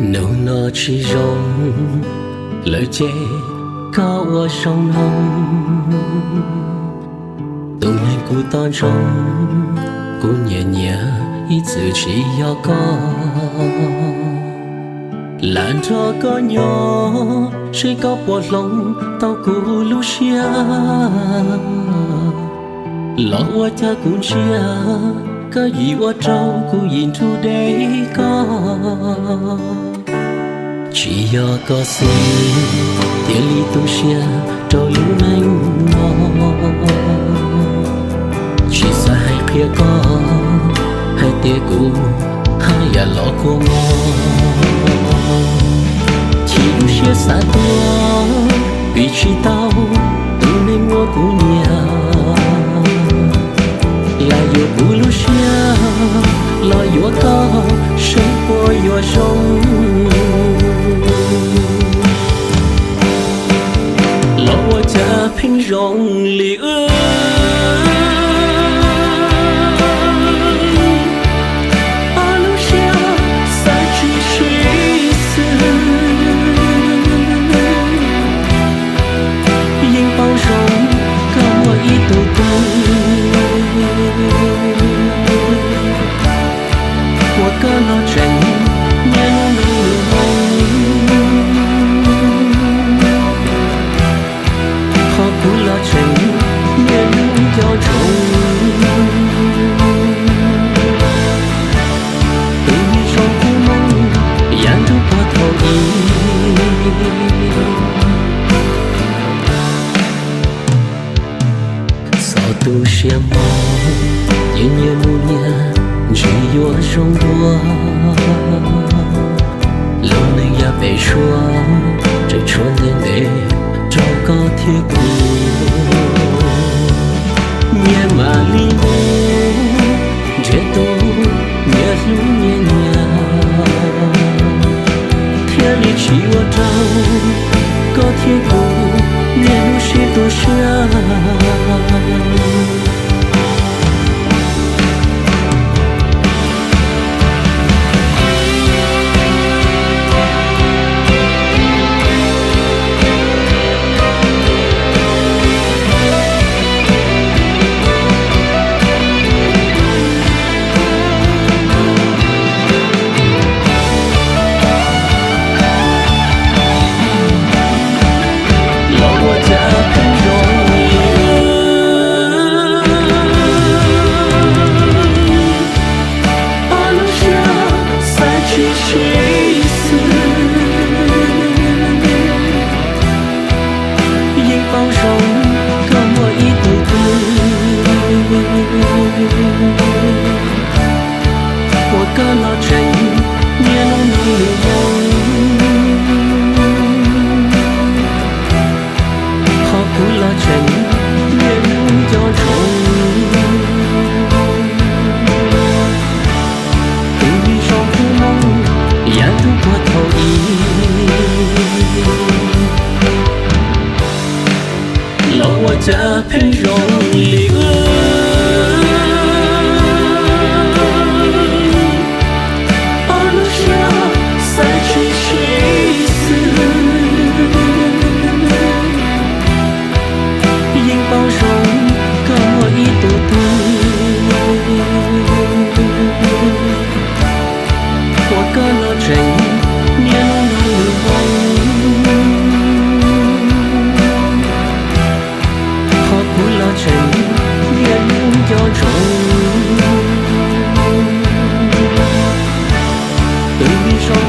Hnub no tsis zoo lawm ces koj ua zoo mloog. Tus neeg kuv tos ntsoov, kuv nyiam nyiam ib txwm tsis yog koj. Lam nrog koj nyob seb koj puas hloov tau kuv lub siab. Los ua cas kuv ntsia koj yim ua rau kuv yim nrug deb koj. Tsis yog koj xwb thiaj li tu siab rau lub neej no. Tsis xav hais qhia koj hais tias kuv haj yam los kua muag. Chim lub siab xav tuag vim tsis tau tus neeg uas kuv nyiam. Lam yuav kuv lub siab los yuav koj seb puas yuav zoo. Los ua cas pheej zoo li wb. Ob lub siab xav tsis sib xws, yeej paub zoo koj muaj ib tug phooj ywg. Ua koj los tseem niaj hnub nug lus hloov, ho kuv los tseem niaj hnub nco ntsoov. Tus neeg zoo kuv hmoov yav ntuj puag thaum ub. Txog tu siab mob ces nyias mus nyias, ntshe yuav zoo dua. Lub neej yav pem suab tseem tshuav ntev ntev rau koj thiab kuv. Nyias mam li mus nrhiav tus nyias hlub nyias nyiam, thiaj li tsis ua rau koj thiab kuv niaj hnub sib tu siab. Los ua cas pheej zoo li wb. Ob lub siab xav tsis sib xws, yeej paub zoo koj muaj ib tug phooj ywg. Ua koj los tseem niaj hnub nug lus hloov, ho kuv los tseem niaj hnub nco ntsoov. Tus neeg zoo kuv hmoov yav ntuj puag thaum ub. Los ua cas pheej zoo li wb. Ob lub siab xav tsis sib xws, yeej paub zoo koj muaj ib tug phooj ywg. Ua koj los tseem niaj hnub nug lus hloov, ho kuv los tseem niaj hnub nco ntsoov. Tus neeg zoo